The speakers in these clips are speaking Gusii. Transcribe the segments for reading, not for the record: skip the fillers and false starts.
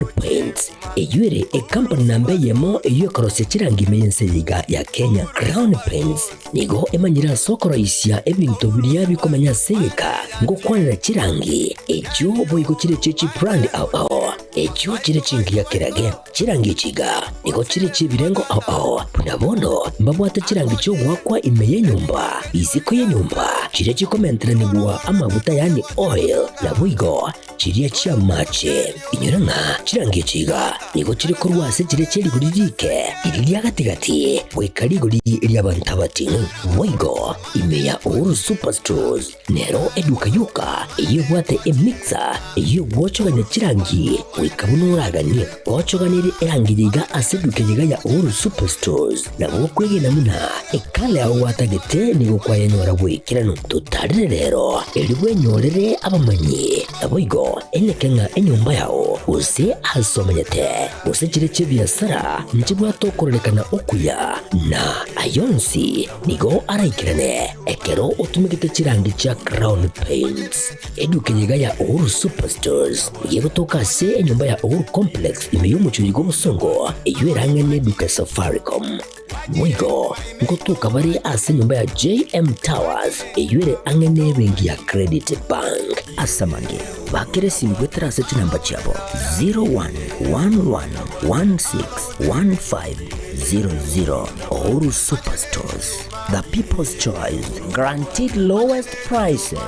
Paints, eyio ere ekampani namba eyemo eyio ekorosia chirangi ime y'ense eye iga ya Kenya. Crown Paints nigo emanyire ase okoroisia ebinto biria bikomenya ase egeka ngokwanera chirangi echio boigo chire chie chibrand ao ao echio chire chingiya kerage. Chirangi echi iga nigo chire chi'ebirengo ao ao buna bono mbabwate chirangi chi'ogoakwa ime y'enyomba, isiko y'enyomba, chiria chikomenteranigwa amaguta yaani oil, naboigo Chiria chi'amache. Inyora ng'a chirangi echi iga nigo chire korwa ase chiria chie rigori riike, riria ria gati-gati, goika rigori ri'abanto abating'u. Boigo ime ya Uhuru Superstores nero eduka yoka eyio ebwate emixer eyio egwochogania chirangi goika buna oraganie. Gochoganeire erangi eye iga ase eduka eye iga ya Uhuru Superstores nabo okwegena buna ekala yao gwatagete nigo kwayenyora boikeranu. Totarire rero, erio bwenyorere abamanyi, naboigo enyeke ng'a enyomba yao, gose aase omenyete, gose chire chi'ebiasara nchibwate okororekana okuya, na ay'onsi nigo araikerane ekero otumegete chirangi chia Crown Paints. Eduka eye iga ya Uhuru Superstores nigo egotoka ase enyomba ya Uhuru Complex ime y'omochie oyo bw'obosongo, eyio ere ang'e n'eduka ya Safaricom. Boigo ngotoka bare ase enyomba ya JM Towers eyio ere ang'e n'ebenki ya Credit Bank. Ase amange, bakera esimi goetera ase chinamba chiabo 0111161500. Uhuru Superstores, the people's choice, guaranteed lowest prices.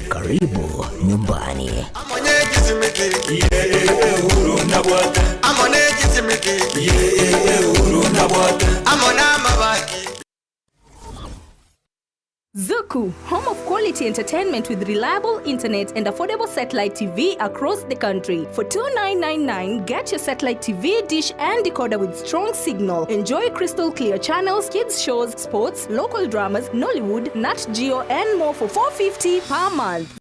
Karibu nyumbani. Zuku, home of quality entertainment with reliable internet and affordable satellite TV across the country. For 2999, get your satellite TV, dish and decoder with strong signal. Enjoy crystal clear channels, kids shows, sports, local dramas, Nollywood, Nat Geo and more for 450 per month.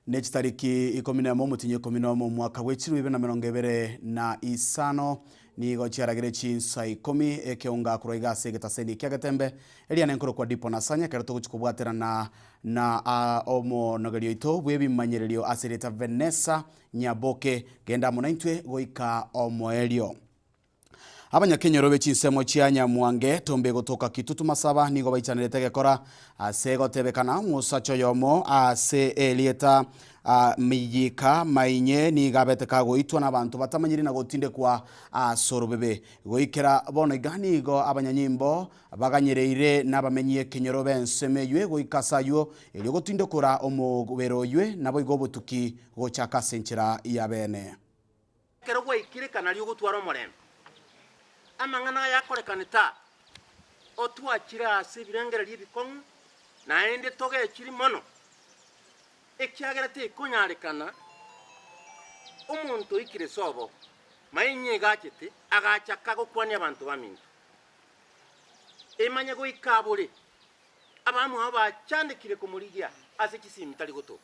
Ne chitariki ikomi nemo omotienyi ikomi nomo omwaka bwe chilifu ibere na emerongo ebere na isano, nigo chiaragire chinsa ikomi ekeonga korwa iga ase egetaseni kia Getembe, eria nenkorokwa Dipo Nasanya, ekero togochia kobwaterana na omonogeria oito bw'ebimanyererio ase erieta Venessa Nyaboke. Genda amo naintwe goika omoerio. Abanyakenyoro be chinsemo chia Nyamwange, Tombe gotoka Kitutu Masaba nigo baichanerete egekora ase gotebekana omosacha oyomo ase erieta Miyika Mainye nigo abete kagoitwa nabanto batamanyiri na gotindekwa ase orobebe. Goikera bono iga nigo abanyanyimbo baganyereire nabamenyi ekenyoro b'ensemo eywe goika ase aywo erio gotindekora omobere oywe naboigo obotuki gochaka ase enchera ya bene. Ekero gwaikire nario ogotwara omorembe. Amang'ana aya akorekanete aa, otwachire ase ebirengererio ebikong'u, naende togechiri mono, ekiagera tekonyarekana omonto oikire sobo, mainye egachete, agachaka gokwania abanto baminto. Emanye goika abore, abamwabo bachandekire komorigia ase chisimi tari gotoka.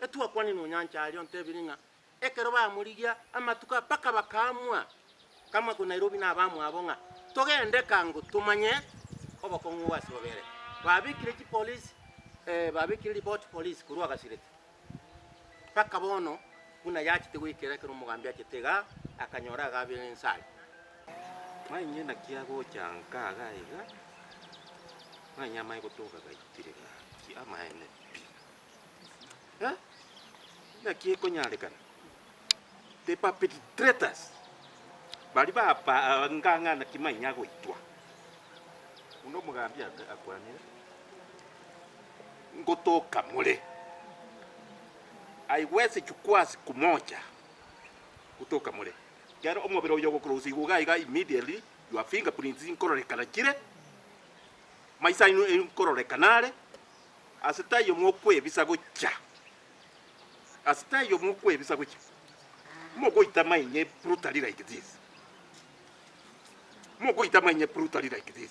Etwakwanire nonya nche aria ontebire ng'a ekero bamorigia amatuko aya mpaka bakaamua kama ko Nairobi na abamwabo ng'a togende kango tomanye obokong'u bwa ase bobere. Babekire chipolice babekire report police korwa agasirete mpaka bono buna yachete goikera ekero omogambi achete igaa akanyora iga abere inse aria. Manye naki agocha nka iga iga, manye amaye gotoka gaitire gaki amaene pi. Eh, naki ekonyarekana? The perpetrators baria baba ng'a naki manya goitwa. Buna omogambi akwanire. Ngotoka more. Haiwezi chukua siku moja gotoka more. Ekero omobere oyo ogokurusigwa iga iga immediately your fingerprints nkororekana chire, maiso aino nkororekana are, ase taiyo mokwebisa gocha, ase taiyo mokwebisa gocha, mogoita mainye brutally like this, mogoita mainye brutally like this.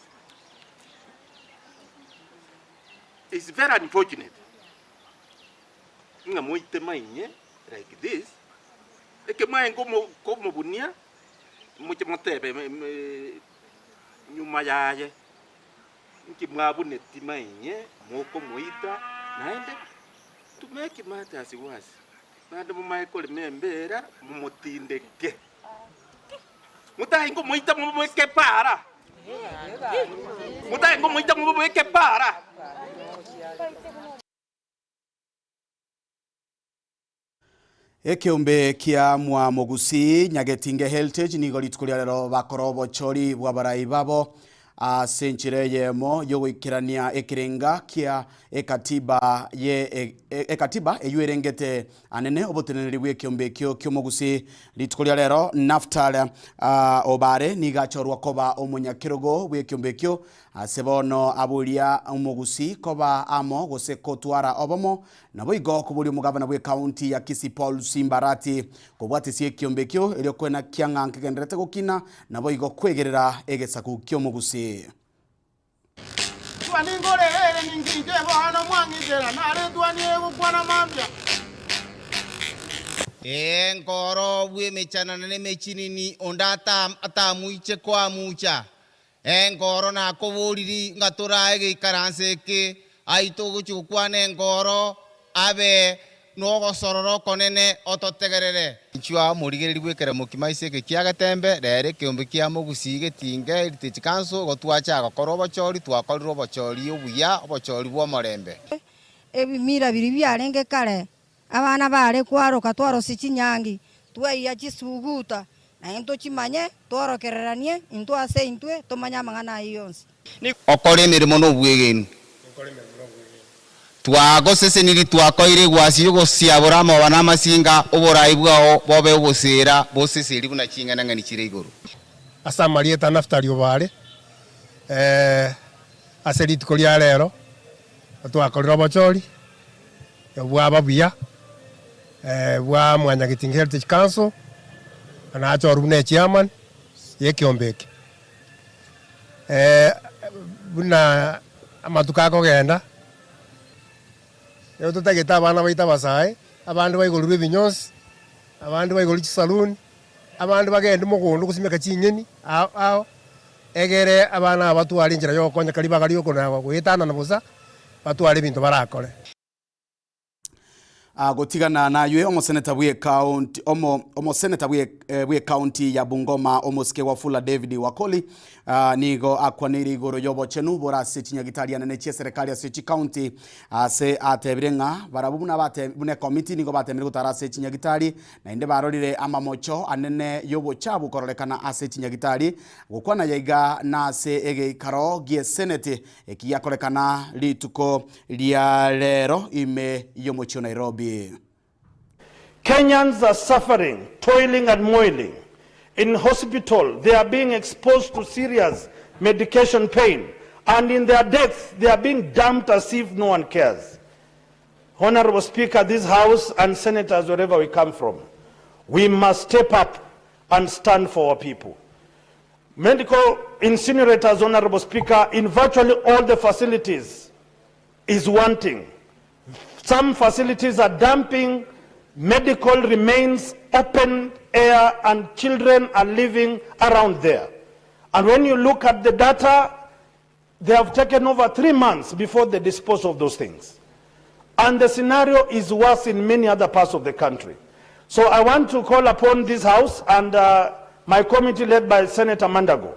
It's very unfortunate ng'a moite mainye like this, eke mwaye nkomo komobunia, moche motebe nyuma yaye, nki mwabuneti mainye mokomoita, naende to make matters worse, naende momaye korema embera momotindeke. Motae nkomoita momoboeke para, motae nkomoita momoboeke para. Ekeombe kia Mwamogusi Nyagetinge Heritage nigo rituko ria rero bakora obochori bw'abarai babo ase enchera eyemo y'ogoikerania ekerenga kia ekatiba ye ekatiba eyio erengete anene oboteneneri bw'ekeombe ekio ki'omogusi. Rituko ria rero Naftal Obare nigo achorwa koba omonyakerogo bw'ekeombe ekio ase bono aboria omogusi koba amo gose kotwara obomo. Naboigo koboria omogabana bw'ecounty ya Kisii Paul Simbarati kobwatesia ekiombe ekio erio kwenakia ng'a nkegendererete gokina naboigo kwegerera egesaku ki'omogusi. Twaningore ere ninki inche bono mwang'itera, naretwanie gokwana mambia. Ee, nkoro bw'emechanana nemechinini, onde atamuiche koamucha. Enkoro nakoboriri ng'a torae geikaranso eke, aye togochia gokwana enkoro, abe nogosorora okonene ototegerere. Inchuo aa omorigereria bw'ekeremo kimaiso eke kia Getembe, rero ekeombe kia Mogusii getinge Heritage Council, igo twacha gokora obochori, twakorire obochori obuya, obochori bw'omorembe. Ebimira biria biarenge kare, Abana baare kwaroka twarosie chinyangi, twaiya chisuguta, na intwe tochimanye, tworokereranie intwe ase intwe, tomanye amang'ana ayio yonsi. Okore emeremo nobwegenu. Twagoseseniri twakoire egwasi y'ogosiabora amoba na amasinga, oboraai bwao bobe oboseera boseseri buna ching'enang'eni chire igoro. Ase amarieta a Nafutali Obare, ase rituko ria rero twakorire obochori. Bwaba buya bwa Mwanyagetinga Heritage Council, na nachorwa buna echairman y'ekeombe eke. Buna amatuko akogenda, nigo totagete abana baito abasae, abande baigorirwe ebinyonsi, abande baigorirwe chisaloon, abande bagende mogondo gosimeka chinyeni ao ao, egere abana aba batware enchera yogokonyeka ribaga riokona goetanana bosa, batware ebinto barakore. Gotigana naywe omoseneta bw'ekaunti omo omoseneta bwe bw'ekaunti ya Bungoma omosike Wafula David Wakoli ah, nigo akwaneire igoro y'obochenu bore ase chinyagitari anene chi'eserekari ase chikaunti ase atebire ng'a barabwo buna bate buna ekomiti nigo batemire gotara ase chinyagitari naende barorire amamocho anene y'obochabu kororekana ase chinyagitari gokwana yaiga nase egeikaro gi'eseneti Eki giakorekana rituko ria rero ime y'omochie o Nairobi. Kenyans are suffering, toiling and moiling. In hospital, they are being exposed to serious medication pain and in their deaths, they are being dumped as if no one cares. Honorable Speaker, this House and senators, wherever we come from, we must step up and stand for our people. Medical incinerators, Honorable Speaker, in virtually all the facilities is wanting. Some facilities are dumping medical remains open air and children are living around there. And when you look at the data, they have taken over 3 months before they dispose of those things. And the scenario is worse in many other parts of the country. So I want to call upon this House and my committee led by Senator Mandago.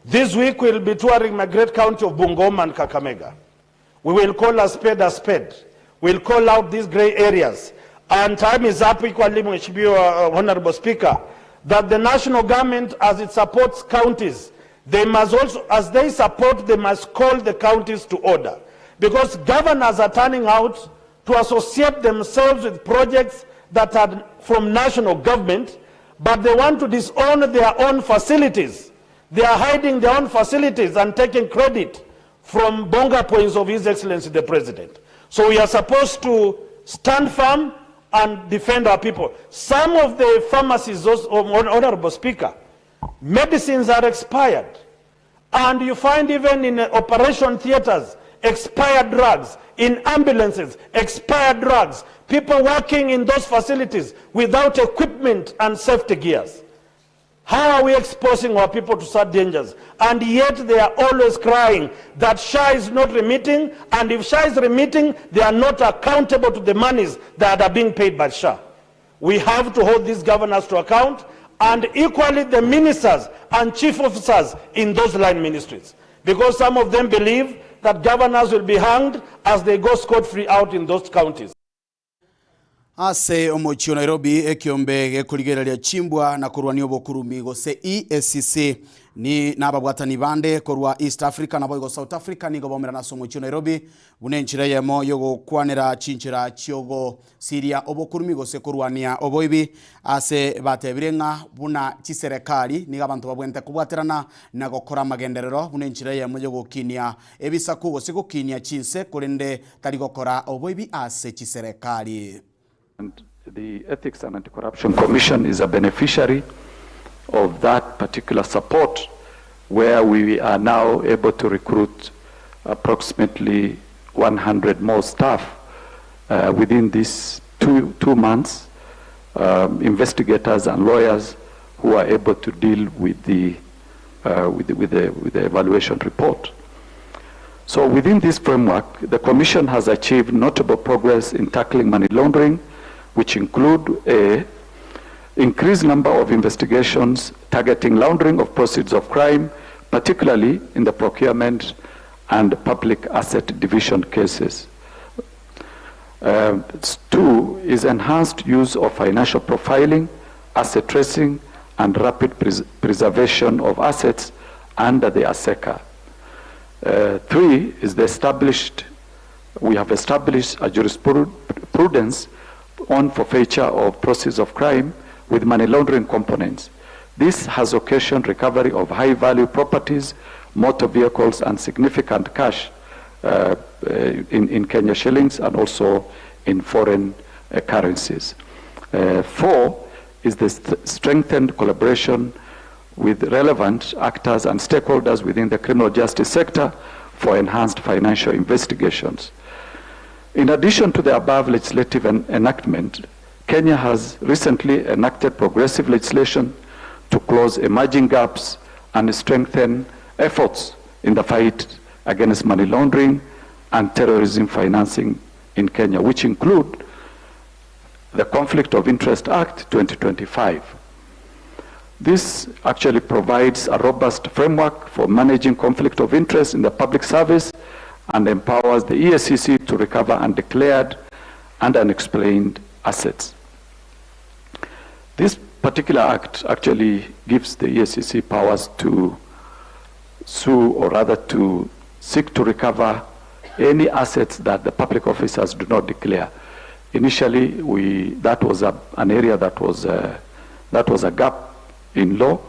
This week we'll be touring my great county of Bungoma and Kakamega. We will call a spade a spade. We'll call out these gray areas. And time is up equally, Mheshimiwa, Honorable Speaker, that the national government, as it supports counties, they must also, as they support, they must call the counties to order. Because governors are turning out to associate themselves with projects that are from national government, but they want to disown their own facilities. They are hiding their own facilities and taking credit from bonga points of His Excellency the President. So we are supposed to stand firm and defend our people. Some of the pharmacies, Honorable Speaker, medicines are expired. And you find even in operation theaters, expired drugs, in ambulances, expired drugs, people working in those facilities without equipment and safety gears. How are we exposing our people to such dangers? And yet they are always crying that SHA is not remitting, and if SHA is remitting, they are not accountable to the monies that are being paid by SHA. We have to hold these governors to account, and equally the ministers and chief officers in those line ministries. Because some of them believe that governors will be hanged as they go scot-free out in those counties. Ase omochie o Nairobi, ekiombe gekorigereria chimbwa na korwania obokurumi gose EACC ni nababwatani bande korwa East Africa naboigo South Africa nigo baumerana ase omochie o Nairobi buna enchera eyemo yogokwanera chinchera chiogosiria obokurumi gose korwania oboibi ase batebire ng'a buna chiserekari nigo abanto babwenerete kobwaterana na gokora amagenderero buna enchera eyemo yogokinia ebisaku gose gokinia chinse korende tari gokora oboibi ase chiserekari. And the Ethics and Anti-Corruption Commission is a beneficiary of that particular support, where we are now able to recruit approximately 100 more staff within these two months, investigators and lawyers who are able to deal with the evaluation report. So within this framework, the Commission has achieved notable progress in tackling money laundering, which include a increased number of investigations targeting laundering of proceeds of crime, particularly in the procurement and public asset division cases. Two is enhanced use of financial profiling, asset tracing, and rapid preservation of assets under the ASECA. 3 is the established, we have established a jurisprudence on forfeiture of proceeds of crime with money laundering components. This has occasioned recovery of high-value properties, motor vehicles, and significant cash in Kenya shillings and also in foreign currencies. 4 is the strengthened collaboration with relevant actors and stakeholders within the criminal justice sector for enhanced financial investigations. In addition to the above legislative enactment, Kenya has recently enacted progressive legislation to close emerging gaps and strengthen efforts in the fight against money laundering and terrorism financing in Kenya, which include the Conflict of Interest Act 2025. This actually provides a robust framework for managing conflict of interest in the public service and empowers the EACC to recover undeclared and unexplained assets. This particular act actually gives the EACC powers to sue, or rather to seek to recover any assets that the public officers do not declare. Initially, that was an area that was a gap in law.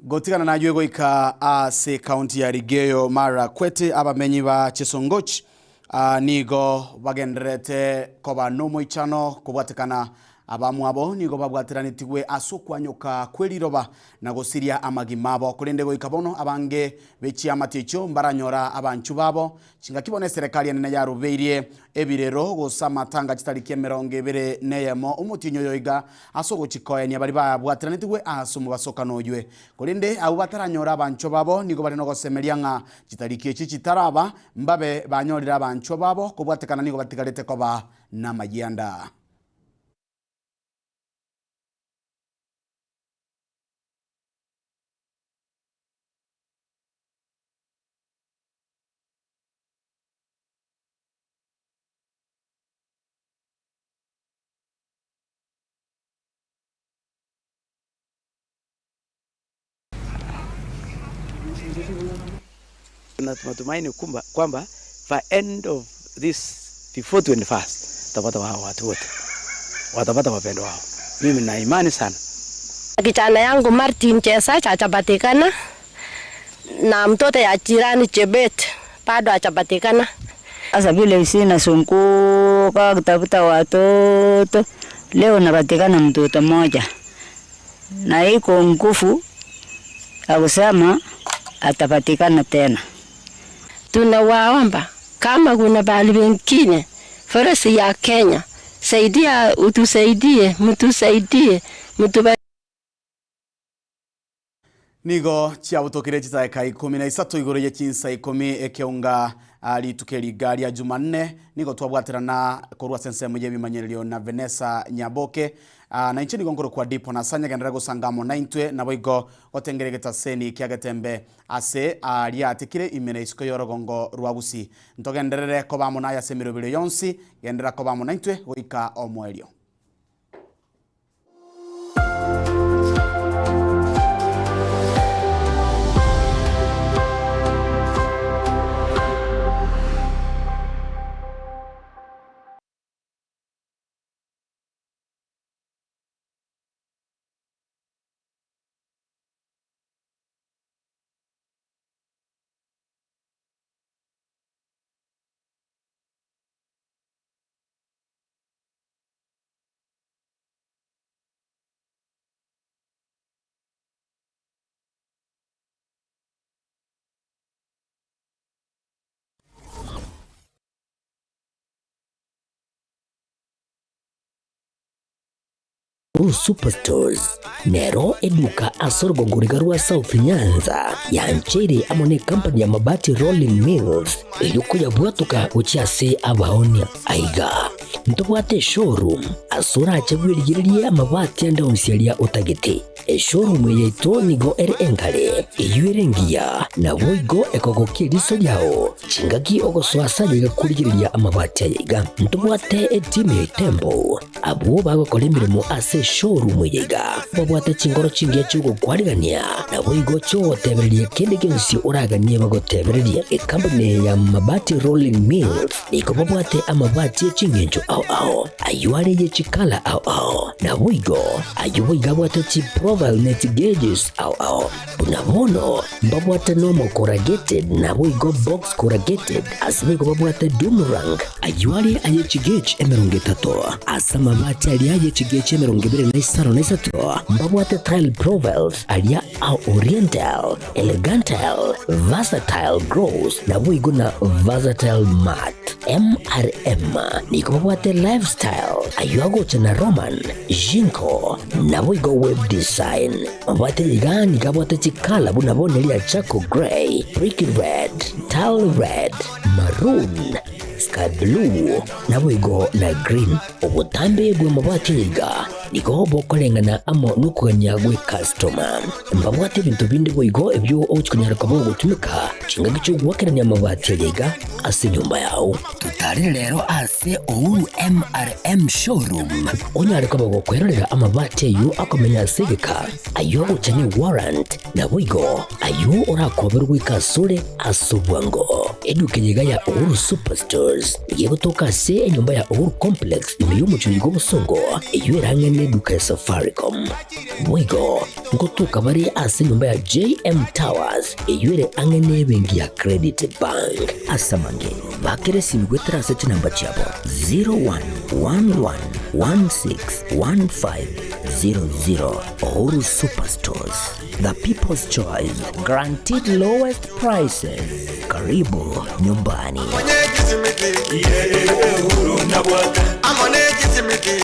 Gotigana na yego ika ase county ya Rigeyo Marakwete abamenyi ba Chesongoch nigo bagenderete koba no moichano kobwatekana abamwabo nigo babwateranetigwe ase okwanyoka kweriroba na gosiria amagima abo korende goika bono abange bechiamate echo mbaranyora abanchu babo chingaki bono eserekari enene yarubeirie ebirero gose amatanga chitariki emerongo ebere neyemo omotinyo yoiga ase ogochikoenia bari babwateranetigwe ase omobasokano oywe korende abo bataranyora abanchu babo nigo bari nogosemeria ng'a chitariki echi chitaraba mbabe banyorire abanchu babo kobwatekana nigo batigarete koba namayianda. Na matumaini kwamba By end of this before 21st watapata wao watu wote watapata wapendwa wao. Mimi na imani sana. Kijana yangu Martin Chesach hajapatikana na mtoto ya jirani Chebet bado hajapatikana. Sasa vile sina sunguka kutafuta watoto, leo napatikana mtoto mmoja na iko nguvu ya kusema atapatikana tena. Tunawaomba kama kuna pahali pengine forest ya Kenya, saidia, utusaidie, mtusaidie, mtupa Nigo chiabutokire chitaeka 13 igoro ye chinsa 10 ekeunga rituko riga ria Jumanne nigo twabwaterana korwa sensemo ye bimanyererio na Vanessa Nyaboke na inche nigo nkoro kwa dipo na sanya gendera gosangamo na intwe nabo igo gotengere getaseni kia getembe ase riatikire imene isiko yorogongo rwa Gusii ntogenderere kobamo naye ase emirobero yonsi gendera kobamo na intwe goika omoerio. Uhuru Superstores nero eduka ase orogongoriga rwa South Nyanza yanchere amo na ekampani ya Mabati Rolling Mills erio koyabwatoka gochia ase abaonia aiga ntobwate eshowroom ase orache bwerigererie amabati ande onsi aria otagete. Eshowroom eye yaito nigo ere enkare eywo ere engiya nabo igo ekogokia eriso riao chingaki ogosoa ase aye igakorigereria amabati aye iga. Ntobwate etimu ya Itembo abwo bagokora emeremo ase eshowroom eye iga babwate chingoro chingiya chiogokwarigania nabo igo chiogotebereria kende gionsi oraganie bagotebereria. Ekampani ya Mabati Rolling Mills nigo babwate amabati ya ching'encho ao ao aywo are ye chikala ao ao nabo igo aywo boiga abwate chiprofile net gauges ao ao buna bono mbabwate normal corrugated nabo igo box corrugated ase boigo babwate doom rank aywo are aye chigauge 30 ase amabati aria aye chigauge 23 mbabwate tile profiles aria ao oriental elegantal versatile gross nabo igo na versatile mat MRM nigo babwate lifestyle ayo agocha na Roman Jinko nabo igo web design mabwate iga nigo abwate chikala buna bono eria charcoal grey brick red tile red maroon sky blue nabo igo na green obotambe bwa mabwate iga nigo bokoreng'ana amo nokogania gwe customer mbabwate ebinto binde boigo ebyo ochikonyara koba ogotumeka chingaki chiogwakerania amabati aria iga ase enyomba yao. Tutarire rero ase Uhuru MRM showroom onyare koba gokwerorera amabati ayo akomenya ase egeka ayo agocha ne warrant nabo igo ayo orakoberwa goika asore ase obwango. Eduka eye iga ya Uhuru Superstores igegotoka ase enyomba ya Uhuru Complex ime y'omochori bwa obosongo eyo erang'ene eduka ya Safaricom. Boigo ngotoka bare ase enyomba ya JM Towers eyo ere ang'e ebenki ya Credit Bank. Ase amange bakere esimi gwetera ase chinamba chiabo 0111161500. Uhuru Superstores, the people's choice, guaranteed lowest prices. Karibu nyumbani.